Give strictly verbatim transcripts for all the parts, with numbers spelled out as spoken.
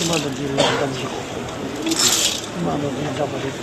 མ་དང་འདི་ལ་འདམ་ཞིག་མ་དང་འདི་འདྲ་པ་རེད།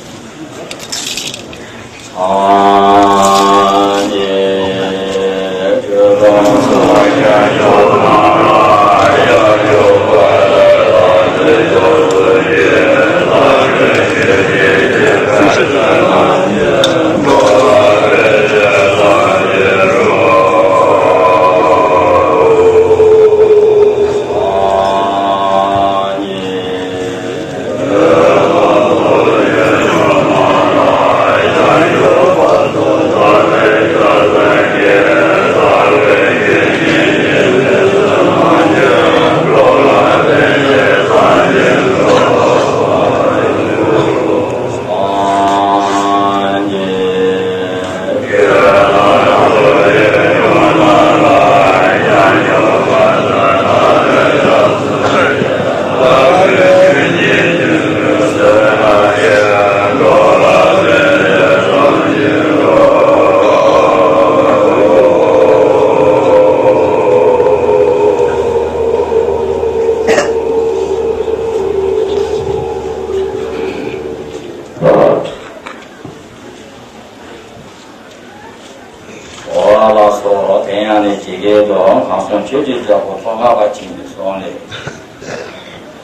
འོ་ལགས་སོ། དེ་ཡང་ནི་ཇི་སྐད་དུ། གང་གསུང་ཆོས་ཀྱི་རྒྱལ་པོ་ཙོང་ཁ་པ་ཆེན་པོའི་གསུང་ལས།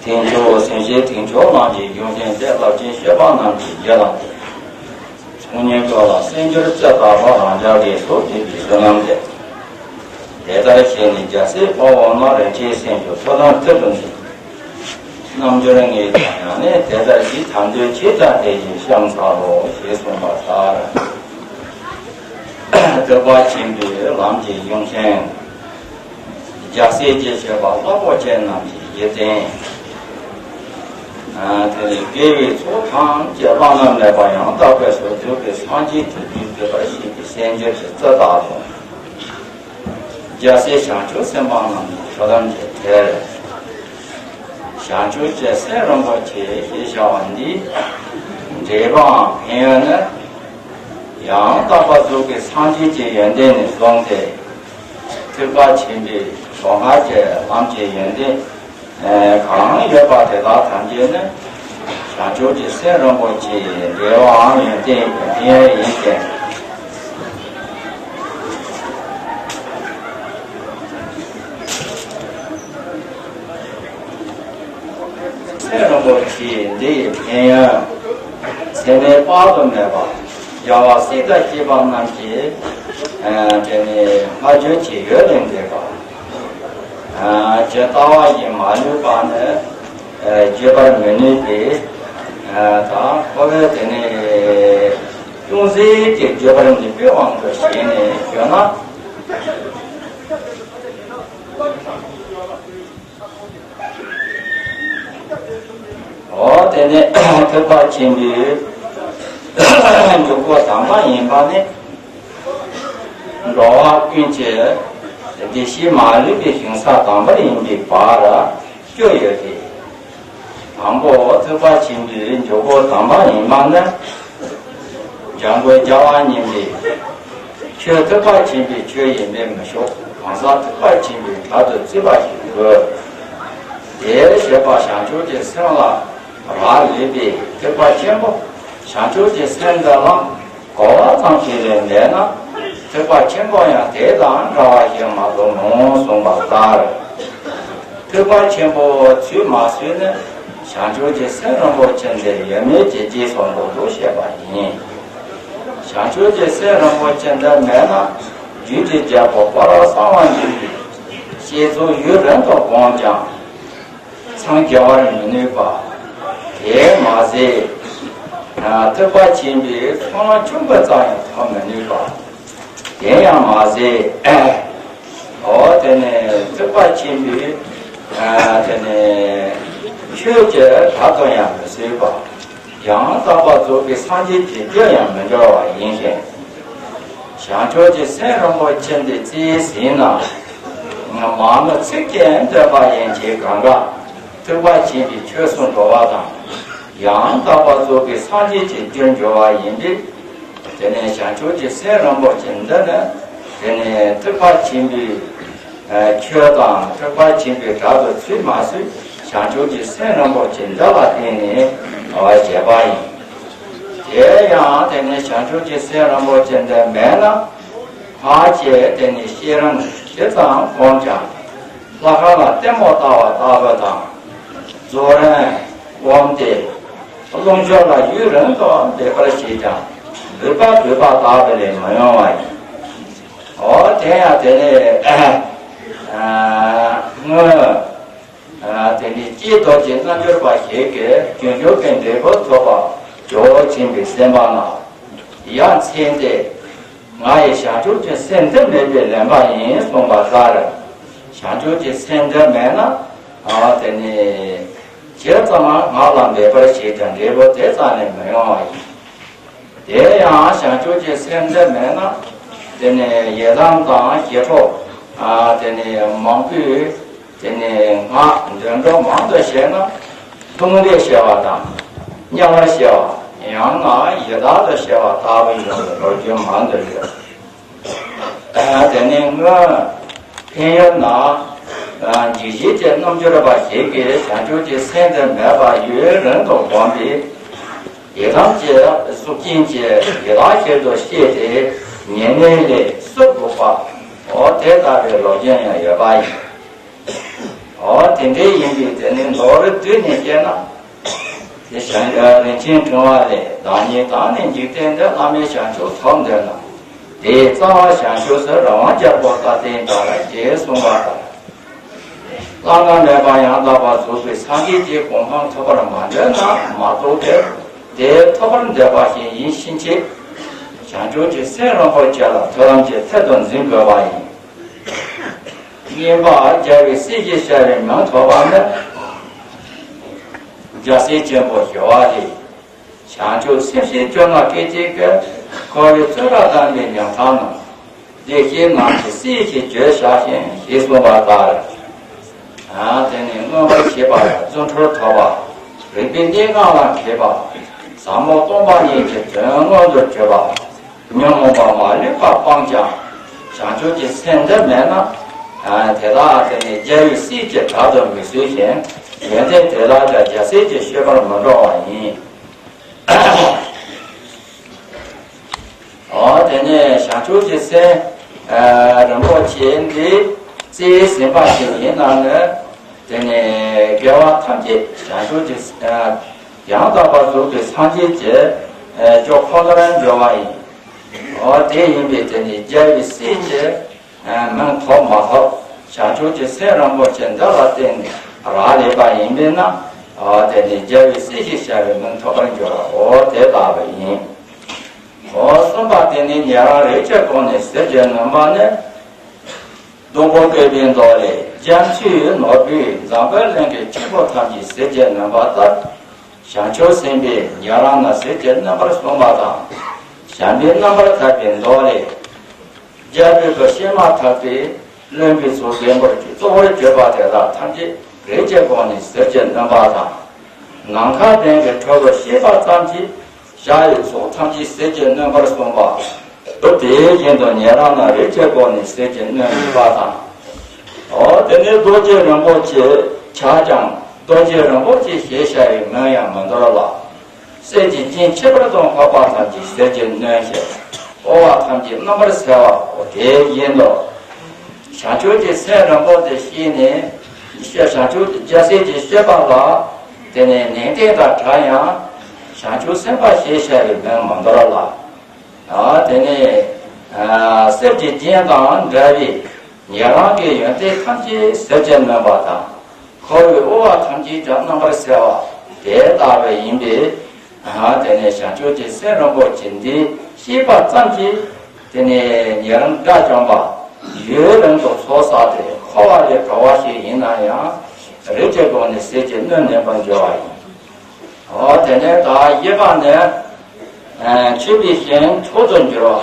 དེང་མཆོག་སེམས་ཅན་དེང་མཆོག་ལམ་གྱི་གཞུང་ཆེན་ཏེ། རླབས་ཆེན་སྤྱོད་པ་རྣམས་ཀྱི་རྒྱལ་ལ། ཚོགས་གཉིས་སྤྲོ་ལ་གསན་འགྱུར་ཅི་ལྟ་བ། རང་ཅག་གིས་ཐུགས་བསྐྱེད་པའི་བསོད་ནམས་ཏེ། དེ་ལྟར་བྱས་ནས་རྒྱལ་སྲས་དཔའ་བོ་རྣམས། རིན་ཆེན་སེམས་མཆོག་ཐུགས་དམ་མཐུན་དུ་འཛིན། རྣལ་འབྱོར་ངས་ཀྱང་ཡང་ནས་དེ་ལྟར་བགྱི། དམ་དོན་ཆེ་དྲགས་དེ་བཞིན་བཤམས་ཚར་ལོ། ཞེས་གསུངས་པ་ལྟར། ཐེག་པ་ཆེན་པོའི་ལམ་གྱི་གཞུང་ཆེན། རྒྱལ་སྲས་རྗེ་བྱེད་པ་རླབས་པོ་ཆེ་རྣམས་ཀྱི་རྗེས་བསྟན། དེ་ནས་དགེ་བའི་ཚོགས་ཐམས་ཅད་བླ་ན་མེད་པ་ཡང་དག་པའི་སོ་སོ་གི་སངས་རྒྱས་ཀྱི་རྒྱུད་སྡུད་པར་བྱེད་པའི་གསན་འགྱུར་གྱི་རྩི་དག་དང་། རྒྱལ་སྲས་བྱང་ཆུབ་སེམས་དཔའ་རྣམས་ཀྱི་ཐུགས་དམ་གྱི་གྲལ། བྱང་ཆུབ་ཀྱི་སེམས་རིན་པོ་ཆེ་ཞེས་བྱ་བ་འདི། འགྲེལ་པའམ་ཕན་ཡོན་ནི། ཡང་དག་པར་རྫོགས་པའི་སངས་རྒྱས་ཀྱི་ཡོན་ཏན་ནས་བཟུང་སྟེ། ཐེག་པ་ཆེན་པོའི་གོ་འཕང་གི་ལམ་གྱི་ཡོན་ཏན་གང་ཡོད་པ་དེ་དག་ཐམས་ཅད་ནི། བྱང་ཆུབ་ཀྱི་སེམས་རིན་པོ་ཆེའི་འགྲེལ་པའམ་ཡོན་ཏན་ཡིན་ཏེ། སེམས་རིན་པོ་ཆེ་འདི་ཡི་ཕན་ཡོན། ཚད་མེད་དཔག་ཏུ་མེད་པ། རྒྱལ་བ་སྲས་དང་བཅས་པ་རྣམས་ཀྱིས། ཨ་དེ་ནི་བསྔགས་བརྗོད་ཀྱི་ཡུལ་ལས་འདས་པ། ཨ་ཇི་ལྟ་བ་བཞིན་མ་ལུས་པ་ནི། ཨ་བརྗོད་པར་མི་ནུས་པས། ཨ་ད་ཁོ་བོས་དེ་ནི་ཅུང་ཟད་ཀྱིས་བརྗོད་པར་ནུས་པའི་དབང་དུ་བྱས་ནས་བརྗོད་ན། འོ་དེ་ནས་ཐེག་པ་ཆེན་པོའི་འཇུག་སྒོ་དང་པ་ཡིན་པ་ནི། འགྲོ་བ་ཀུན་གྱི་བདེ་གཤེགས་མ་ལུས་པའི་ཞིང་ས་དང་པོར་ཡིན་པའི་བར་བཅུ་ཡོད་དེ། དང་པོ་ཐེག་པ་ཆེན་པོའི་འཇུག་སྒོ་དང་པ་ཡིན་པ་ནི། འཇམ་མགོན་རྒྱལ་བ་ཉིད་ལས། ཁྱོད་ཐེག་པ་ཆེན་པོའི་ཆོས་ཡིན་པས་མི་ཆོག་གང་ཟག་ཐེག་པ་ཆེན་པོའི་གྲལ་དུ་བརྩི་བ་ཞིག་དགོས། དེ་བྱེད་པ་བྱང་ཆུབ་ཀྱི་སེམས་ལ་རག་ལས་པས། ཐེག་པ་ཆེན་པོ་བྱང་ཆུབ་ཀྱི་སེམས་འདི་ལ་གོ་བ་ཙམ་ཞིག་ལས་འདས་ན། ཐེག་པ་ཆེན་པོ་ཡང་དེ་དང་འདྲ་བ་ཞིག་མ་གཏོགས་མི་འོང་གསུངས་པ་ལྟར། ཐེག་པ་ཆེན་པོ་ཚུད་མ་ཚུད་ནི། བྱང་ཆུབ་ཀྱི་སེམས་རིན་པོ་ཆེ་འདི་ཡོད་མེད་ཀྱི་རྗེས་སུ་འགྲོ་ལུགས་བཤད་པ་ཡིན། བྱང་ཆུབ་ཀྱི་སེམས་རིན་པོ་ཆེ་འདི་མེད་ན། རྒྱུད་ཀྱི་རྒྱལ་པོ་དཔའ་རྟགས་གསང་བ་འཛིན་པའི་བསྐྱེད་རྫོགས་ཡུན་རིང་དུ་བསྒོམས་ཀྱང་། འཚང་རྒྱ་བར་མི་ནུས་པ། དེས་མ་ཟད། ཐེག་པ་ཆེན་པོའི་ཚོགས་ལམ་ཆུང་ངུ་ཙམ་ཡང་ཐོབ་མི་ནུས་པ། དེ་ཡང་མ་ཟད། འོ་དེ་ནས་ཐེག་པ་ཆེན་པོའི། ཨ་དེ་ནས་ཆོས་ཀྱི་གྲལ་དུ་ཡང་མི་ཚུད་པ། ཡང་དག་པར་རྫོགས་པའི་སངས་རྒྱས་ཀྱི་རྒྱུར་ཡང་མི་འགྲོ་བ་ཡིན་ཞིང་། བྱང་ཆུབ་ཀྱི་སེམས་རིན་པོ་ཆེ་འདི་རྩིས་ཟིན་ན། མང་མོས་ཚིག་གིས་འདོན་པ་ཡན་ཆད་གང་ག་ཐེག་པ་ཆེན་པོའི་ཆོས་སུ་འགྲོ་བ་དང་། ཡང་དག་པར་རྫོགས་པའི་སངས་རྒྱས་ཀྱི་རྒྱུར་འགྲོ་བ་ཡིན་པས། དེ་ནས་བྱང་ཆུབ་ཀྱི་སེམས་རིན་པོ་ཆེ་འདི་ནི། དེ་ནས་ཐེག་པ་ཆེན་པོའི་ཆོས་དང་ཐེག་པ་ཆེན་པོའི་གྲལ་དུ་ཚུད་མ་ཚུད་ བྱང་ཆུབ་ཀྱི་སེམས་རིན་པོ་ཆེ་འདི་ལ་བརྟེན་ནས་བྱས་པ་ཡིན། དེ་ཡང་དེ་ནི་བྱང་ཆུབ་ཀྱི་སེམས་རིན་པོ་ཆེ་འདི་མེད་ན། ཕར་བཅད་དེ་ནི་ཤེས་རབ་ཇི་ཙམ་གོམས་ཀྱང་། ལྷ་ཁང་ལ་ལྟད་མོ་ལྟ་བ་ལྟ་བུ་དང་། རྫོགས་རིམ་སྒོམ་སྟེ། རླུང་སྦྱོར་ལ་ཡུན་རིང་དུ་འབད་པར་བྱེད་ཀྱང་། འབད་པ་འབད་པ་ལྟ་བུ་ལས་མི་ཡོང་བ་ཡིན། འོ་དེ་ཡང་དེ་ནི་སྔོན། དེ་ནི་ཀྱེ་རྡོ་རྗེ་རྣལ་འབྱོར་པ་ཞིག་གིས་རྒྱུ་འབྱོར་གྱི་འབྲས་བུ་ཐོབ་པ་ཇོ་བོ་ཆེན་པོའི་སེམས་དཔའ་རྣམས་ཡ་མཚན་ཏེ། ང་ཡི་བྱང་ཆུབ་ཀྱི་སེམས་འདི་མེད་པས་ལན་པ་ཡིན་གསུངས་པ་ལྟར། བྱང་ཆུབ་ཀྱི་སེམས་འདི་མེད་ན། དེ་ནི་ཇི་ཙམ་ང་ལ་འབད་པར་བྱས་ཀྱང་འབྲས་བུ་དེ་ཙམ་ལས་མི་ཡོང་བ་ཡིན། དེ་ཡང་བྱང་ཆུབ་ཀྱི་སེམས་འདི་མེད་ན། དེ་ནི་ཡི་དམ་དང་ཞི་ཁྲོ། དེ་ནི་མང་པོས། དེ་ནི་སྔགས་འདོན་སྤྲོ་མང་དུ་བྱས་ན། ལྟུང་བཟླས་བྱ་བ་དང་། དམྱལ་བར་བྱ་བ། ཡང་ན་ཡི་དྭགས་སུ་བྱ་བ་ལྟ་བུ་ཡིན་པའི་ལོ་རྒྱུས་མང་དུ་ཡོད། དེ་ནི་སྔོན་ཕན་ཡུལ་ན། འཇིགས་བྱེད་ཀྱི་རྣལ་འབྱོར་པ་ཞིག་གིས་བྱང་ཆུབ་ཀྱི་སེམས་དེ་མེད་པར་ཡུན་རིང་དུ་བསྒོམས་པས། ཡི་དམ་གྱི་གཟུགས་ཅན་གྱི་ཡི་དྭགས་ཞིག་ཏུ་སྐྱེས་ཏེ་ཉེ་གནས་ལས་སུ་འགུགས་པ། འོ་དེ་ལྟ་བུའི་ལོ་རྒྱུས་ཡང་ཡོད་པ་ཡིན། འོ་དེ་འདྲའི་ཡིན་པས་དེ་ནི་མདོར་བསྡུས་ནས་བཤད་ན། དེ་བྱང་རིན་ཆེན་ཕྲེང་བ་ལས་བདག་ཉིད་དང་ནི་འཇིག་རྟེན་འདི་བླ་མེད་བྱང་ཆུབ་ཐོབ་འདོད་ན། དེའི་རྩ་བ་བྱང་ཆུབ་སུ་རང་དབང་རྒྱལ་པོ་ལྟར་བསྟེན་དང་ཞེས་གསུངས་པ་ལྟར། བླ་ན་མེད་པ་ཡང་དག་པར་རྫོགས་པའི་སངས་རྒྱས་ཀྱི་གོ་འཕང་ཐོབ་པར་མ་འདོད་ན་མ་གཏོགས་ཏེ། དེ་ཐོབ་པར་འདོད་པ་ཞིག་ཡིན་ཕྱིན་ཆད། བྱང་ཆུབ་ཀྱི་སེམས་རིན་པོ་ཆེ་ལ་ཐོས་བསམ་གྱི་ཚད་དུ་འཛིན་དགོས་པ་ཡིན། གཉིས་པ་རྒྱལ་བའི་སྲས་ཞེས་བྱ་བའི་མིང་ཐོབ་པ་ནི། རྒྱལ་སྲས་ཆེན་པོ་ཞི་བ་ལྷས། བྱང་ཆུབ་སེམས་བསྐྱེད་བཅོ་ལྔ་སྐད་ཅིག་གིས། འཁོར་བའི་བཙོན་རར་བསྡམས་པའི་ཉམ་ཐག་རྣམས། བདེ་གཤེགས་རྣམས་ཀྱི་སྲས་ཞེས་བརྗོད་བྱ་ཞིང་ཞེས་གསུངས་པ་ལྟར། དེ་ནི་མངོན་པར་ཤེས་པ་ལ་བརྩོན་འགྲུས་ཐོབ་པ། རིག་པའི་གནས་ལྔ་ལ་མཁས་པ། ཟབ་མོ་སྟོང་པ་ཉིད་ཀྱི་དོན་མངོན་དུ་གྱུར་པ། ཉོན་མོངས་པ་མ་ལུས་པ་སྤངས་ཀྱང་། བྱང་ཆུབ་ཀྱི་སེམས་འདི་མེད་ན། དེ་དག་དེ་ནི་རྒྱལ་བའི་སྲས་ཀྱི་གྲལ་དུ་མི་ཚུད་ཅིང་། ཡོན་ཏན་དེ་དག་ཀྱང་རྒྱལ་སྲས་ཀྱི་སྤྱོད་པར་མི་འགྲོ་བ་ཡིན། འོ་དེ་ནས་བྱང་ཆུབ་ཀྱི་སེམས་རིན་པོ་ཆེ་འདི་རྩིས་ཟིན་པ་ཞིག་ཡིན་ན་ནི། དེ་ནས་དགེ་བ་ཐམས་ཅད་བྱང་ཆུབ་ཀྱི་ཡང་དག་པར་རྫོགས་པའི་སངས་རྒྱས་ཀྱི་སྐྱོབ་ཁོ་ནར་འགྱུར་བ་ཡིན། འོ་དེ་ཡིན་པས་དེ་ནི་རྒྱལ་བའི་སྲས་ཀྱི་མིང་ཐོབ་མ་ཐོབ་བྱང་ཆུབ་ཀྱི་སེམས་རིན་པོ་ཆེ་འདི་ལ་བརྟེན་ནས་རག་ལས་པ་ཡིན་པས་ན། འོ་དེ་ནི་རྒྱལ་བའི་སྲས་ཞེས་བྱ་བའི་མིང་ཐོབ་པར་འགྱུར་བ་འོ་དེ་ལྟ་བུ་ཡིན། འོ་གསུམ་པ་དེ་ནི་ཉན་རང་རིགས་ཀྱི་སྒོ་ནས་ཟིལ་གྱིས་གནོན་པ་ནི། སྡོང་པོ་བཀོད་པའི་མདོ་ལས། རྒྱ་མཚོའི་ནོར་བུས་འཛམ་བུའི་གླིང་གི་ཆུ་བོ་ཐམས་ཅད་ཟིལ་གྱིས་གནོན་པ་ལྟར། བྱང་ཆུབ་སེམས་དཔས་ཉན་རང་རྣམས་ཟིལ་གྱིས་གནོན་པར་གསུངས་པ་དང་། བྱམས་པས་རྣམ་པར་ཐར་པའི་མདོ་ལས། རྒྱལ་པོའི་བུ་བཤད་མ་ཐག་པའི་བློན་པོའི་ཚོགས་བདེན་པར་གྱུར་གཙོ་བོར་གྱུར་པ་དེ་དག་ཐམས་ཅད་རིགས་ཀྱི་སྒོ་ནས་ཟིལ་གྱིས་གནོན་པ་དང་། ནམ་མཁའ་ལྡན་གྱི་ཁྲོ་བོ་ཤེས་པ་ཙམ་གྱིས་བྱ་བའི་ཚོགས་ཐམས་ཅད་ཟིལ་གྱིས་གནོན་པར་གསུངས་པ། དེ་བཞིན་དུ་ཉན་རང་རྣམས་རིགས་ཀྱི་སྒོ་ནས་ཟིལ་གྱིས་གནོན་པ་དང་། འོ་དེ་ནས་རྡོ་རྗེ་རིན་པོ་ཆེ་ཆགས་ཀྱང་རྡོ་རྗེ་རིན་པོ་ཆེ་ཞེས་བྱ་བའི་མིང་ཡང་མི་འདོར་ལ། གསེར་གྱི་རྒྱན་ཁྱད་པར་དུ་འཕགས་པ་ཐམས་ཅད་ཟིལ་གྱིས་གནོན་ཞིང་དབུལ་བ་ཐམས་ཅད་རྣམ་པར་སེལ་བའོ། དེ་བཞིན་དུ། བྱང་ཆུབ་ཀྱི་སེམས་རིན་པོ་ཆེ་བསྐྱེད་ནས། བྱང་ཆུབ་རྒྱལ་སྲས་ཀྱི་སྤྱོད་པ་ལ། དེ་ནས་ནན་ཏན་དང་བྲལ་ཡང་། བྱང་ཆུབ་སེམས་དཔའ་ཞེས་བྱ་བའི་མིང་མི་འདོར་ལ། དེ་ནས་གསེར་གྱི་རྒྱན་དང་འདྲ་བའི་ཉན་རང་གི་ཡོན་ཏན་ཐམས་ཅད་ཟིལ་གྱིས་གནོན་པ་དང་། འཁོར་བའི་དབུལ་བ་ཐམས་ཅད་ཀྱང་རྣམ་པར་སེལ་བ་དེ་ལྟ་བུ་ཡིན་པས། དེ་ནས་བྱང་ཆུབ་ཀྱི་སེམས་རིན་པོ་ཆེ་འདི་ཤེས་པ་ཙམ་གྱིས། དེ་ནས་ཉན་རང་དགྲ་བཅོམ་པ་ཡུན་རིང་དུ་ཚོགས་བསགས་ཏེ་འཁོར་བ་ལས་གྲོལ་བ་ཞིག་ཡིན་ན་ཡང་། རིགས་ཀྱི་སྒོ་ནས་ཟིལ་གྱིས་གནོན་ནུས་པར་འགྱུར་བ་ཡིན། འོ་དེ་ནས་ད་བཞི་པ་ནི། མཆོད་པའི་ཞིང་མཆོག་ཏུ་འགྱུར་བ།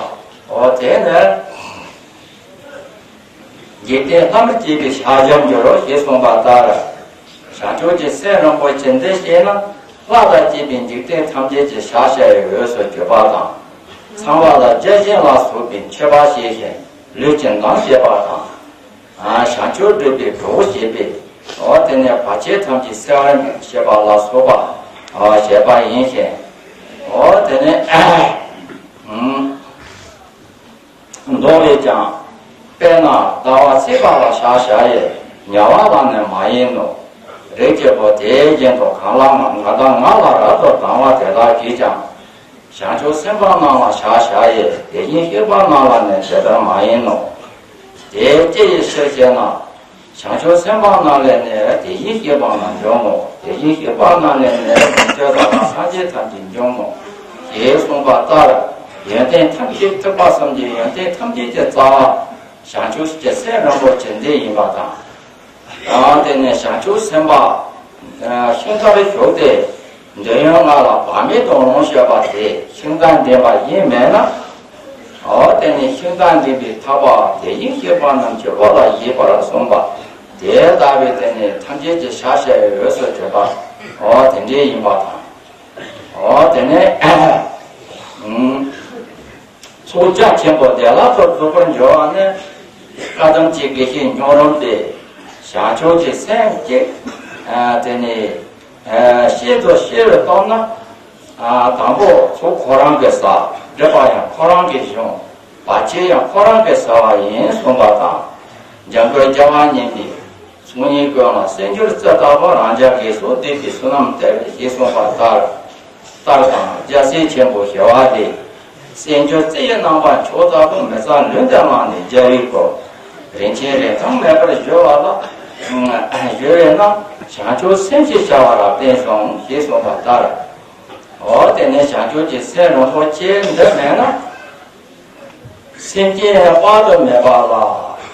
འོ་དེ་ནི། འཇིག་རྟེན་ལྷ་མིར་བཅས་པའི་ཞག་བཞིར་འགྱུར་རོ་ཞེས་གསུངས་པ་ལྟར། བྱང་ཆུབ་ཀྱི་སེམས་རིན་པོ་ཆེ་འདི་བསྐྱེད་ན་ལྷ་དང་བཅས་པའི་འཇིག་རྟེན་ཐམས་ཅད་ཀྱི་ཞག་ཤར་བའི་འོད་སུ་གྱུར་པ་དང་། ཚངས་པ་དང་བརྒྱ་བྱིན་ལ་སོགས་པས་མཆོད་པ་བྱས་ཤིང་ལུས་ཀྱི་འདམ་བྱེད་པ་དང་། བྱང་ཆུབ་སྒྲུབ་པའི་གྲོགས་བྱེད་པས་ འོ་དེ་ནས་བར་ཆད་ཐམས་ཅད་སེལ་བར་བྱེད་པ་ལ་སོགས་པ་བྱེད་པ་ཡིན་ཞིང་། འོ་དེ་ནས་མདོ་ལས་ཀྱང་། དཔེར་ན་ཟླ་བ་ཚེས་པ་ལ་ཕྱག་བྱ་ཡི། ཉ་བ་ལ་ནི་མ་ཡིན་ནོ། རིགས་ཀྱི་བུ་དེ་བཞིན་དུ་གང་ལ་ང་དང་ང་ལ་རབ་ཏུ་དང་བ་དེ་དག་གིས་ཀྱང་། བྱང་ཆུབ་སེམས་དཔའ་རྣམས་ལ་ཕྱག་བྱ་ཡི། དེ་བཞིན་གཤེགས་པ་རྣམས་ལ་ནི་དེ་ལྟར་མ་ཡིན་ནོ། དེ་ཅི་ཡི་ཕྱིར་ཞེ་ན། བྱང་ཆུབ་སེམས་དཔའ་རྣམས་ལས་ནི་དེ་བཞིན་གཤེགས་པ་རྣམས་འབྱུང་ངོ་། དེ་བཞིན་གཤེགས་པ་རྣམས་ལས་ནི་དེ་ལྟར་སངས་རྒྱས་ཐམས་ཅད་འབྱུང་ངོ་། ཞེས་གསུངས་པ་ལྟར། ཡོན་ཏན་ཐམས་ཅད་ཐེག་པ་གསུམ་གྱི་ཡོན་ཏན་ཐམས་ཅད་ཀྱི་རྩ་བ་བྱང་ཆུབ་ཀྱི་སེམས་རིན་པོ་ཆེ་འདི་ཡིན་པ་དང་། ཡང་དེ་ནས་བྱང་ཆུབ་སེམས་དཔའ་ཤིང་རྟར་བཞུགས་ཏེ། འདོད་ཡོན་ལྔ་ལ་བག་མེད་དུ་ལོངས་སྤྱོད་པ་དེ་ཤིང་རྟ་འདྲེན་པ་ཡིན་མིན་ན། འོ་དེ་ནི་ཤིང་རྟ་འདྲེན་པའི་ཐག་པ་དེ་བཞིན་གཤེགས་པ་རྣམས་ཀྱི་སྒོ་ལ་བཞེས་པར་གསུངས་པ། དེ་ལྟ་བུའི་དེ་ནི་ཐམས་ཅད་ཀྱི་ཕྱག་བྱ་བའི་འོས་སུ་གྱུར་པ། འོ་དེ་འདྲའི་ཡིན་པ་དང་། འོ་དེ་ནས། ཚོགས་རྒྱ་ཆེན་པོ་བདེ་བླག་ཏུ་འགྲུབ་པར་འགྱུར་བ་ནི། བཀའ་གདམས་ཀྱི་དགེ་བཤེས་སྙིང་རུམ་སྟེ། བྱང་ཆུབ་ཀྱི་སེམས་ཀྱི། དེ་ནི། ཤེས་སུ་ཤེས་རུ་བཏང་ན། དང་པོ་ཚོགས་ཁོ་རང་གིས་བསགས། སྒྲིབ་པ་ཡང་ཁོ་རང་གིས་ཞི་བ། བར་ཆད་ཡང་ཁོ་རང་གིས་སེལ་བ་ཡིན་གསུངས་པ་དང་། འཇམ་མགོན་རྒྱལ་བ་ཉིད་ཀྱིས། ཚོགས་གཉིས་ཀུན་ལ་གསོན་འགྱུར་རྩི་ལྟ་བུ། རང་རྒྱལ་དགེ་ཚོགས་སྡུད་པའི་བསོད་ནམས་སྟེར། ཞེས་གསུངས་པ་ལྟར། ལྟར་དང་རྒྱལ་སྲས་ཆེན་པོ་ཞི་བ་ལྷས། གསོན་འགྱུར་རྩི་ཡི་རྣམ་པ་མཆོག་ལྟ་བུ། མི་གཙང་ལུས་འདི་བླངས་ནས་རྒྱལ་བའི་སྐུ། རིན་ཆེན་རིན་ཐང་མེད་པར་བཞུ་བ་ལ། བཞུ་བས་ན་བྱང་ཆུབ་སེམས་ཞེས་བྱ་བ་ལ་བརྟེན་གསུངས། ཞེས་གསུངས་པ་ལྟར། འོ་དེ་ནས་བྱང་ཆུབ་ཀྱི་སེམས་རིན་པོ་ཆེ་འདི་མེད་ན། སེམས་ཅན་དཔག་ཏུ་མེད་པ་ལ་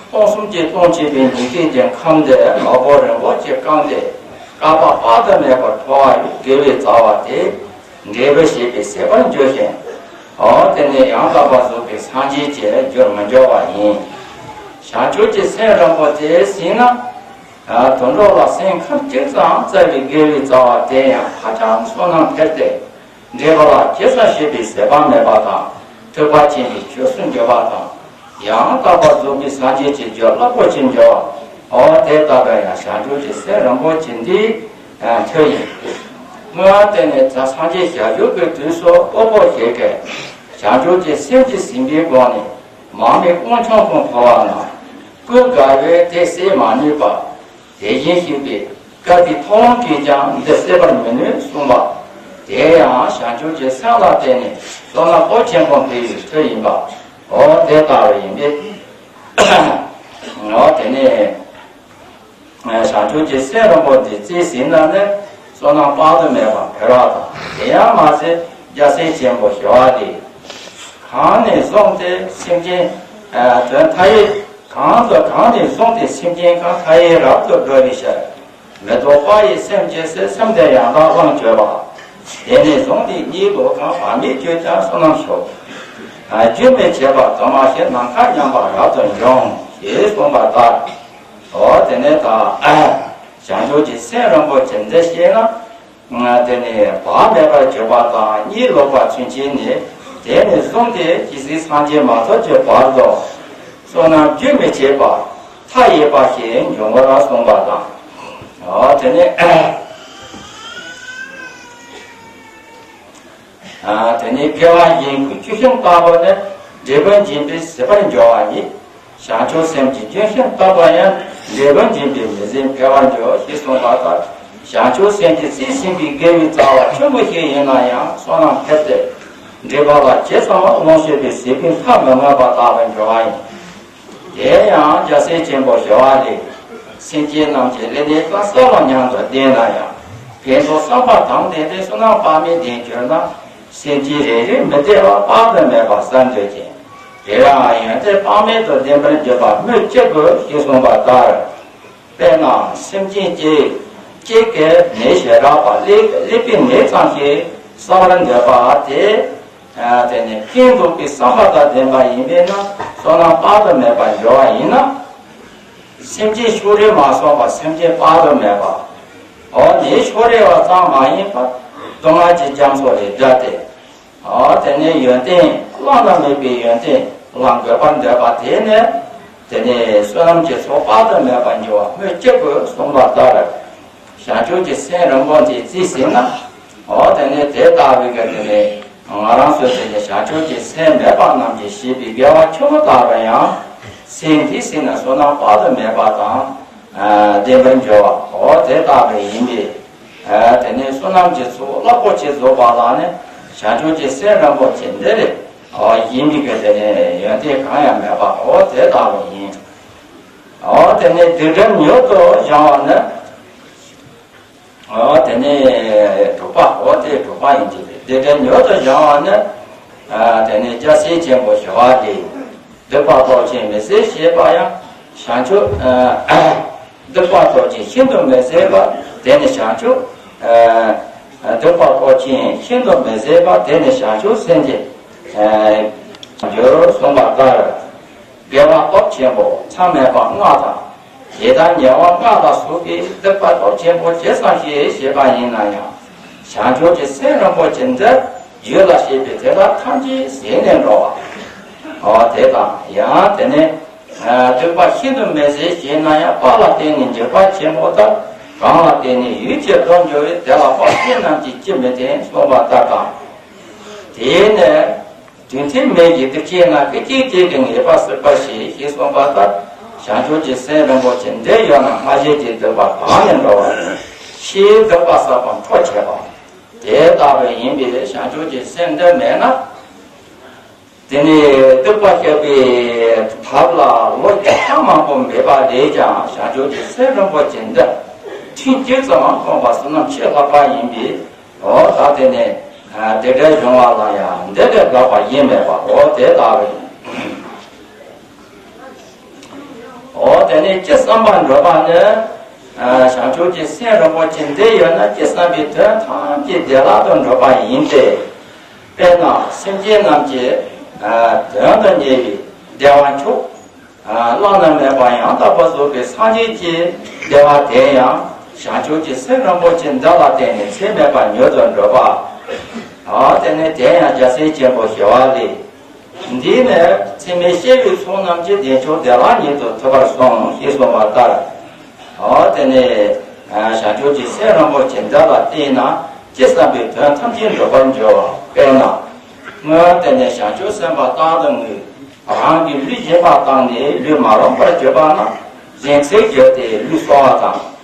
སྟོང་གསུམ་གྱི་སྟོང་ཆེན་པོའི་འཇིག་རྟེན་གྱི་ཁམས་འདི་ནག་པོ་རིང་པོ་ཅིག་བཀང་སྟེ། བསྐལ་པ་དཔག་ཏུ་མེད་པར་འཕོ་བ་ཡི་དགེ་བའི་རྩ་བ་དེ་འབྲས་བུ་བྱེད་པའི་ཟད་པར་འགྱུར་ཞིང་། འོ་དེ་ནས་ཡང་དག་པར་རྫོགས་པའི་སངས་རྒྱས་ཀྱི་རྒྱུར་མི་འགྱུར་བ་ཡིན། བྱང་ཆུབ་ཀྱི་སེམས་རིན་པོ་ཆེ་ཟིན་ན། དུད་འགྲོ་ལ་སེམས་ཁམས་གཅིག་ཙམ་བརྩེ་བའི་དགེ་བའི་རྩ་བ་དེ་ཡང་ཧ་ཅང་བསོད་ནམས་འཕེལ་ཏེ། འབྲས་བུ་ལ་ཇི་ཙམ་བྱས་པའི་ཟད་པ་མེད་པ་དང་། ཐེག་པ་ཆེན་པོའི་ཆོས་སུ་འགྱུར་བ་དང་། ཡང་དག་པར་རྫོགས་པའི་སངས་རྒྱས་ཀྱི་རྒྱུར་རླབས་པོ་ཆེར་འགྱུར་བ། འོ་དེ་ལྟ་བུ་ཡང་བྱང་ཆུབ་ཀྱི་སེམས་རིན་པོ་ཆེ་འདིའི་མཐུ་ཡིན། སྔོན་དེ་ནས་སངས་རྒྱས་ཞལ་བཞུགས་ཀྱི་དུས་སུ་དབུལ་པོ་ཞིག་གིས་བྱང་ཆུབ་ཀྱི་སེམས་ཀྱིས་ཟིན་པའི་སྒོ་ནས། མང་མོས་དབང་ཆུང་ཀུན་འཕེལ་བ་ན། ཀུན་དགའ་བོས་དེ་སེལ་མ་ནུས་པ། དེ་བཞིན་གཤེགས་པའི་བསྐལ་པའི་ཐུབ་དབང་གིས་ཀྱང་འདི་སེལ་བར་མི་ནུས་གསུངས་པ། དེ་ཡང་བྱང་ཆུབ་ཀྱི་སེམས་ལ་བརྟེན་ནས་བསོད་ནམས་དཔག་ཆེན་པོ་འཕེལ་བའི་ཚུལ་ཡིན་པ། འོ་དེ་ལྟ་བུ་ཡིན་པས། འོ་དེ་ནས་བྱང་ཆུབ་ཀྱི་སེམས་རིན་པོ་འདི་རྩིས་ཟིན་ན་ནི་བསོད་ནམས་དཔག་ཏུ་མེད་པ་འཕེལ་བ་དང་། དེ་ཡང་མ་ཟད་རྒྱལ་སྲས་ཆེན་པོ་ཞི་བ་ལྷས། གང་ནས་བཟུང་སྟེ་སེམས་ཅན་དོན་མཐའ་ཡས། གང་དུ་གང་ནས་བཟུང་སྟེ་སེམས་ཅན་གང་མཐའ་ཡས་རབ་ཏུ་སྒྲོལ་བའི་ཕྱིར། མི་ལྡོག་པ་ཡི་སེམས་བསྐྱེད་ཚེ། སེམས་དེ་ཡང་དག་བླངས་གྱུར་པ། དེ་ནས་བཟུང་སྟེ་གཉིད་ལོག་གང་བག་མེད་ཀྱིས་ཀྱང་བསོད་ནམས་ཤོག་རྒྱུན་མི་འཆད་པར་དུ་མ་ཞིག་ནམ་མཁའ་མཉམ་པར་རབ་ཏུ་འབྱུང་། ཞེས་གསུངས་པ་ལྟར། འོ་དེ་ནས་ད་བྱང་ཆུབ་ཀྱི་སེམས་རིན་པོ་ཆེ་འདི་བསྐྱེད་ན། དེ་ནས་བག་མེད་པར་གྱུར་པ་དང་གཉིད་ལོག་པ་ཚུན་ཆད་ནས། དེ་ནས་བཟུང་སྟེ་ཇི་སྲིད་སངས་རྒྱས་མ་ཐོབ་ཀྱི་བར་དུ་བསོད་ནམས་རྒྱུན་མི་འཆད་པ་མཐའ་ཡས་པ་ཞིག་འབྱུང་བར་གསུངས་པ་དང་། འོ་དེ་ནས་དེ་ནས་དགེ་བ་གཞན་ཀུན་ཆུ་ཤིང་ལྟ་བུ་ནི་འབྲས་བུ་འབྱིན་པས་ཟད་པར་འགྱུར་བ་ཉིད། བྱང་ཆུབ་སེམས་ཀྱི་ལྗོན་ཤིང་ལྟ་བུ་ཡང་འབྲས་བུ་འབྱིན་པས་མི་ཟད་འཕེལ་བར་འགྱུར། ཞེས་གསུངས་པ་ལྟར། བྱང་ཆུབ་སེམས་ཀྱིས་རྩིས་ཟིན་པའི་དགེ་བའི་རྩ་བ་ཆུང་ངུ་ཞིག་ཡིན་ན་ཡང་བསོད་ནམས་འཕེལ་ཏེ། འབྲས་བུ་ལ་ཇི་ཙམ་ལོངས་སྤྱོད་པའི་ཟད་པའི་མཐའ་མི་མངོན་པ་ལྟ་བུར་འགྱུར་བ་ཡིན། དེ་ཡང་རྒྱལ་སྲས་ཆེན་པོ་ཞི་བ་ལྷས། སེམས་ཅན་རྣམས་ཀྱི་ལུས་ནི་ཀ་ས་ལ་མཉམ་དུ་ལྡན་ན་ཡང་། ཕན་ཚུན་བསམ་པ་དང་ལྡན་ཏེ་བསོད་ནམས་དཔག་མེད་ལྡན་གྱུར་ན། སེམས་ཅན་རེ་རེའི་མི་བདེ་བ་དཔག་ཏུ་མེད་པ་བསལ་འདོད་ཅིང་། དེ་ཡང་ཡོན་ཏན་དཔག་མེད་དུ་ལྡན་པར་འགྱུར་བ་སྨོས་ཅི་དགོས། ཞེས་གསུངས་པ་ལྟར། དཔེར་ན་སེམས་ཅན་གཅིག་གཅིག་གི་ནད་ཞེ་དྲག་པ་ཀླད་ཀླད་པའི་ནད་ཙམ་ཞིག་གསོ་བར་འདོད་པ་དེ། དེ་ནི་ཕན་འདོགས་པའི་བསམ་པ་དང་ལྡན་པ་ཡིན་པས་ན་བསོད་ནམས་དཔག་ཏུ་མེད་པར་འགྱུར་བ་ཡིན་ན། སེམས་ཅན་ཕྱོགས་རིས་མ་སོང་བར་སེམས་ཅན་དཔག་ཏུ་མེད་པ། འོ་ནི་ཕྱོགས་རིས་པ་ཙམ་མ་ཡིན་པར་སྡུག་བསྔལ་གྱི་རྒྱ་མཚོ་ལས་བསྒྲལ་ཏེ། འོ་དེ་ནས་ཡོན་ཏན་བླ་ན་མེད་པའི་ཡོན་ཏན་བླང་དགོས་པར་འདོད་པ་དེ་ནི། དེ་ནས་བསོད་ནམས་ཀྱི་ཚོགས་དཔག་ཏུ་མེད་པ་འབྱུང་བ་སྨོས་ཅི་དགོས་གསུངས་པ་ལྟར། བྱང་ཆུབ་ཀྱི་སེམས་རིན་པོ་ཆེ་རྩིས་ཟིན་ན། འོ་དེ་ནས་དེ་ལྟ་བུའི་གི་དེ་ནས་ང་རང་ཚོའི་དེ་ནས་བྱང་ཆུབ་ཀྱི་སེམས་མེད་པ་རྣམས་ཀྱིས་བྱས་པའི་དགེ་བ་ཆེན་པོ་དག་ལ་ཡང་སེམས་འདི་ཟིན་ན་བསོད་ནམས་དཔག་ཏུ་མེད་པ་དང་ལྡན་པར་འགྱུར་བ། འོ་དེ་ལྟ་བུ་ཡིན་པས། དེ་ནས་བསོད་ནམས་ཀྱི་ཚོགས་རླབས་པོ་ཆེ་རྫོགས་པ་ལ་ནི་བྱང་ཆུབ་ཀྱི་སེམས་རིན་པོ་ཆེ་འདི་ལས་ཡིན་པའི་གི་དེ་ནས་ཡོན་ཏན་གང་ཡང་མེད་པ། འོ་དེ་ལྟ་བུ་ཡིན། འོ་དེ་ནས་སྡིག་སྒྲིབ་མྱུར་དུ་སྦྱང་བ་ནི། འོ་དེ་ནས་དྲུག་པ། འོ་དེ་དྲུག་པ་ཡིན་གྱི་རེད། སྡིག་སྒྲིབ་མྱུར་དུ་སྦྱང་བ་ནི། དེ་ནས་རྒྱལ་སྲས་ཆེན་པོ་ཞི་བ་ལྷས། སྡིག་པ་སྟོབས་ཆེན་མི་བཟད་ཞེས་པ་ཡང་བྱང་ཆུབ། སྡིག་པ་སྟོབས་ཆེན་ཤིན་ཏུ་མི་བཟད་པ། དེ་ནི་བྱང་ཆུབ། སྡིག་པ་སྟོབས་ཆེན་ཤིན་ཏུ་མི་བཟད་པ། དེ་ནི་བྱང་ཆུབ་སེམས་ཀྱི་རྒྱུར་གསུངས་པ་ལྟར། དགེ་བ་སྟོབས་ཆེན་པོ་མཚམས་མེད་པ་ལྔ་དང་། ཡི་དྭགས་ཉེ་བ་ལྔ་ལ་སོགས་པའི་སྡིག་པ་སྟོབས་ཆེན་པོ་ཇི་ཙམ་ཞིག་བྱས་པ་ཡིན་ན་ཡང་། བྱང་ཆུབ་ཀྱི་སེམས་རིན་པོ་ཆེ་འདི་རྒྱུད་ལ་སྐྱེས་པའི་དེ་དག་ཐམས་ཅད་ཟད་ནས་འགྲོ་བ། འོ་དེ་དང་ཡང་དེ་ནས་སྡིག་པ་ཤིན་ཏུ་མི་བཟད་ཞེ་ན་ཡང་། དཔའ་ལ་བརྟེན་ནས་འཇིགས་པ་ཆེན་པོ་དང་། གང་ལ་བརྟེན་ནས་ཡུད་ཀྱིས་སྡུག་འགྱུར་བའི། དེ་ལ་དཔའ་བོ་རྣམས་ཀྱིས་ཅི་མི་བརྟེན་གསུངས་པ་ལྟར་དང་། དེས་ནི། དུས་མཐའི་མེ་ཡིས་སྡིག་བྱས་ན། སྐད་ཅིག་གཅིག་གིས་ངེས་པར་གཟིགས་པར་བྱེད། ཞེས་གསུངས་པ་ལྟར། བྱང་ཆུབ་ཀྱི་སེམས་རིན་པོ་ཆེ་འདི་ཡོད་ན། སྔར་བྱས་ཀྱི་སྡིག་པ་དག་ནས་འགྲོ་བ། ཕྱིའི་སྡིག་པ་བསགས་པ་འཕྲོ་བྱེད་པ། དེ་ལྟ་བུ་ཡིན་པས་བྱང་ཆུབ་ཀྱི་སེམས་འདི་མེད་ན། དེ་ནས་སྡིག་པ་བཤགས་པའི་ཐབས་ལ་ལོ་བརྒྱ་ཕྲག་མང་པོ་འབད་པ་རེད་ཀྱང་། བྱང་ཆུབ་ཀྱི་སེམས་རིན་པོ་ཆེ་འདི་ཐུན་གཅིག་ཙམ་སློང་བ་བསོད་ནམས་ཆེས་ལྷག་པ་ཡིན་པས། འོ་ད་དེ་ནས་སྡིག་སྒྲིབ་སྦྱོང་བ་ལ་ཡང་འདི་ལས་ལྷག་པ་ཡེ་མེད་པ། འོ་དེ་ལྟ་བུ་ཡིན། འོ་དེ་ནས་ཅི་བསམ་པར་འགྲུབ་པ་ནི། བྱང་ཆུབ་ཀྱི་སེམས་རིན་པོ་ཆེ་འདི་ཡོད་ན། ཅི་བསམ་པའི་དོན་ཐམས་ཅད་བདེ་བླག་ཏུ་འགྲུབ་པ་ཡིན་ཏེ། དཔེར་ན་སེམས་ཅན་རྣམས་ཀྱི་དོན་དུ་གཉེར་བའི་བདེ་བ་མཆོག་བླ་ན་མེད་པ་ཡང་དག་པར་རྫོགས་པའི་སངས་རྒྱས་ཀྱི་བདེ་བ་དེ་ཡང་བྱང་ཆུབ་ཀྱི་སེམས་རིན་པོ་ཆེ་འདི་ལ་བརྟེན་ནས་ཚད་མེད་པར་མྱུར་དུ་འགྲུབ་པ། འོ་དེ་ནས་དེ་ཡང་རྒྱལ་སྲས་ཆེན་པོ་ཞི་བ་ལྷས། འདིས་ནི་ཚད་མེད་སྐྱེ་བོའི་ཚོགས་རྣམས་ཀྱི། བདེ་མཆོག་བདེ་བླག་ཉིད་དུ་ཐོབ་པར་གསུངས། ཞེས་གསུངས་པ་ལྟར། འོ་དེ་ནས་བྱང་ཆུབ་ཀྱི་སེམས་རིན་པོ་ཆེ་འདི་ལ་བརྟེན་ན། ཅི་བསམ་པའི་དོན་ཐམས་ཅད་འགྲུབ་པར་འགྱུར་བ། དཔེར་ན། སྔོན་དེ་ནས་བྱང་ཆུབ་སེམས་དཔའ་རྟག་ཏུ་ངུས། རང་གི་ལུས་གཞན་པ་བཏང་ནས་ལུས་མ་རུངས་པར་གྱུར་པ་ན། གདེང་ཚད་གྱུར་ཏེ་ལུས་གསོ་བ་དང་།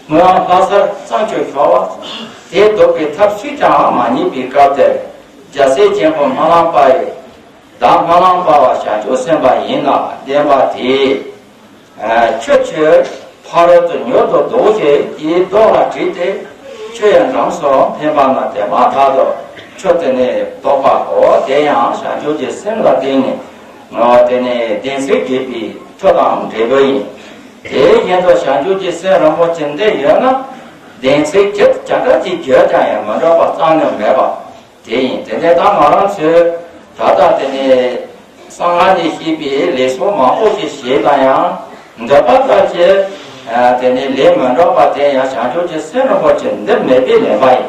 སྔོན་ལྷ་སར་གཙང་ཆུ་ཤོར་བ། དེ་བཟློག་པའི་ཐབས་སུས་ཀྱང་མ་རྙེད་པའི་སྐབས་དེར། རྒྱལ་སྲས་ཆེན་པོ་སྨོན་ལམ་པ་ཡིས། བདག་སྨོན་ལམ་པ་བ་བྱང་ཆུབ་སེམས་དཔའ་ཡིན་ལ་བརྟེན་པ་དེས། ཆུ་ཆུ་ཕ་རོལ་ཏུ་མྱུར་དུ་ལྡོག་ཅིག་ཅེས་བཟློག་ལ་བྲིས་ཏེ། ཆུ་ཡང་འགྲམས་སུ་འཕེན་པ་ན། དེ་མ་ཐག་ཏུ་ཆུ་དེ་ནས་ལྡོག་པའོ། དེ་ཡང་བྱང་ཆུབ་ཀྱི་སེམས་ལ་བརྟེན་ནས། དེ་ནས་གདེང་ཚད་གྱུར་པའི་ཆུ་དང་འབྲས་བུ་ཡིན། དེ་བཞིན་དུ་བྱང་ཆུབ་ཀྱི་སེམས་རིན་པོ་ཆེ་འདི་ཡོད་ན། གདེང་ཚད་ཇི་ལྟར་གྱིས་གྱུར་ཀྱང་ཡང་མི་འགྲོ་བ་རྩ་ནས་མེད་པ། དེ་ཡིན། དེ་ནས་ད་ང་རང་ཚོས་ད་ལྟ་དེ་ནས་གསང་སྔགས་ནས་བཤད་པའི་ལས་ཚོགས་མང་པོ་ཞིག་བྱས་ན་ཡང་། འདོད་པ་ལྟར་གྱི་དེ་ནས་ལས་མི་འགྲུབ་པ་དེ་ཡང་བྱང་ཆུབ་ཀྱི་སེམས་རིན་པོ་ཆེ་འདི་མེད་པས་ལན་པ་ཡིན།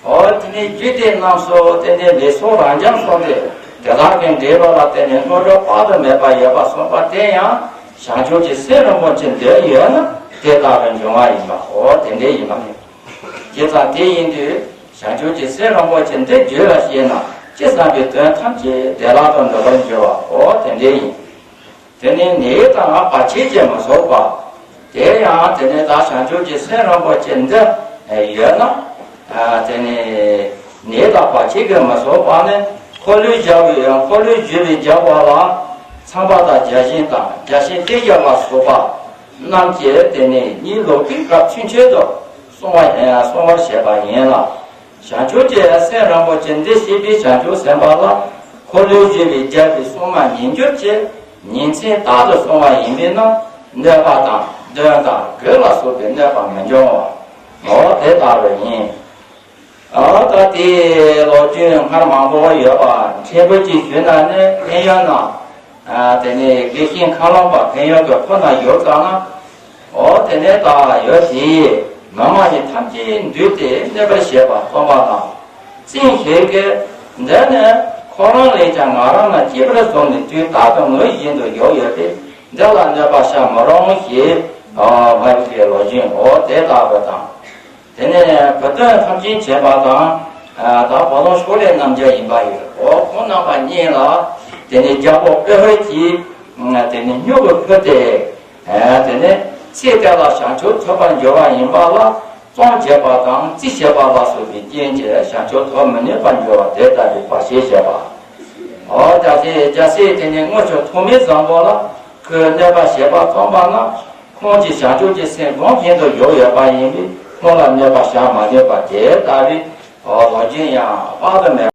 འོ་དེ་ནས་རྒྱུད་སྡེ་རྣམས་སུ་དེ་ནས་ལས་ཚོགས་རབ་འབྱམས་སོགས་ཏེ། དེ་དག་གི་འབྲས་བུ་ལ་བརྟེན་ནས་དངོས་གྲུབ་དཔག་ཏུ་མེད་པ་ཡོད་པ་གསུངས་པ་དེ་ཡང་བྱང་ཆུབ་ཀྱི་སེམས་རིན་པོ་ཆེ་འདི་ཡོད་ན་དེ་ལྟ་བུ་འབྱུང་བ་ཡིན་པ། འོ་དེ་འདྲ་ཡིན་པ་རེད། བྱས་ཙང་དེ་ཡིན་དུས། བྱང་ཆུབ་ཀྱི་སེམས་རིན་པོ་ཆེ་འདི་རྒྱུད་ལ་སྐྱེས་ན། ཅི་བསམ་པའི་དོན་ཐམས་ཅད་བདེ་བླག་ཏུ་འགྲུབ་པར་འགྱུར་བ། འོ་དེ་འདྲ་ཡིན། དེ་ནས་ནད་དང་བར་ཆད་ཀྱིས་མི་ཚུགས་པ། དེ་ཡང་དེ་ནས་ད་བྱང་ཆུབ་ཀྱི་སེམས་རིན་པོ་ཆེ་འདི་ཡོད་ན། དེ་ནས་ནད་དང་བར་ཆད་ཀྱིས་མི་ཚུགས་པ་ནི། འཁོར་ལོས་སྒྱུར་བའི་འཁོར་ལོས་སྒྱུར་བའི་རྒྱལ་པོ་ལ། ཚངས་པ་དང་བརྒྱ་བྱིན་དང་བརྒྱ་བྱིན་ཏེ་རྒྱལ་བ་སོགས་པ་རྣམས་ཀྱིས་དེ་ནས་གཉིད་ལོག་པའི་སྐབས་ཚུན་ཆད་དུ་གསུང་བ་གསུང་བར་བྱེད་པ་ཡིན་ལ། བྱང་ཆུབ་ཀྱི་སེམས་རིན་པོ་ཆེ་འདི་ཤེས་པའི་བྱང་ཆུབ་སེམས་དཔའ་ལ། འཁོར་ལོས་སྒྱུར་བའི་རྒྱལ་པོའི་སྲུང་མ་ཉིད་གྱུར་གྱི་ཉིན་མཚན་རྟག་ཏུ་སྲུང་བ་ཡིན་པས་ན། གནོད་པ་དང་གདོན་དང་བགེགས་ལ་སོགས་པའི་གནོད་པ་མི་འབྱུང་བ། འོ་དེ་ལྟ་བུ་ཡིན། འོ་ད་དེ་ལོ་རྒྱུས་སྔར་མང་པོ་ཡོད་པ་ཕྲན་བུ་ཅིག་ཞུས་ན་ནི། ཕན་ཡོན་ན། དེ་ནས་དགེ་བཤེས་མཁའ་ལམ་པ་ཕན་ཡོན་གྱི་ཁོ་ན་ཡོད་ཙང་ན། འོ་དེ་ནས་ད་ཡོད་དེ། མི་མ་ཡིན་ཐམས་ཅད་འདུས་ཏེ་གནོད་པར་བྱེད་པ་སྟོན་པ་དང་། བཙན་ཤེད་ཀྱིས་འདི་ནི་ཁོ་རང་ལས་ཀྱང་ང་རང་ན་སྐྱེས་པར་བཟུང་ནས་དུས་རྟག་ཏུ་ངུ་བཞིན་དུ་ཡོད་ཡོད་པས། འདི་ལ་གནོད་པ་བྱ་མི་རུང་ཞེས། ཨ། མ་རིག་པའི་བློ་ཅན་འོ་དེ་ལྟ་བུ་དང་། དེ་ནས་བུ་སྟོན་ཐམས་ཅད་མཁྱེན་པ་དང་། ཨ། ད་བུ་ལོན་ཕྱོགས་ལས་རྣམ་རྒྱལ་ཡིན་པ་ཡོད། འོ་ཁོང་རྣམ་པ་གཉིས་ལ་དེ་ནས་རྒྱལ་པོ་ཀླུ་ཧུད་ཀྱིས། ཨ། དེ་ནས་སྨྱུ་གུ་ཕུལ་ཏེ། ཨ། དེ་ནས་ཚེ་འདི་ལ་བྱང་ཆུབ་ཐོབ་པར་འགྱུར་བ་ཡིན་པ་ལ་བཙོང་བྱེད་པ་དང་རྩིས་བྱེད་པ་ལ་སོགས་པའི་རྐྱེན་གྱིས་བྱང་ཆུབ་ཐོབ་མི་ནུས་པར་འགྱུར་བ་དེ་ལྟ་བུའི་བར་ཆད་བྱེད་པ། འོ་རྒྱལ་སྲས་རྒྱལ་སྲས་དེ་ནས་དངུལ་ཆུ་ཐོགས་མེད་བཟང་པོ་ལ་ཁོས་གནོད་པ་བྱེད་པ་བཙོང་པ་ན། ཁོང་གི་བྱང་ཆུབ་ཀྱི་སེམས་སྒོམ་བཞིན་དུ་བཞུགས་ཡོད་པ་ཡིན་པས། ཁོང་ལ་གནོད་པ་བྱ་མ་ནུས་པ་དེ་ལྟ་བུའི། འོ་བློ་ཅན་ཡང་དཔག་ཏུ་མེད་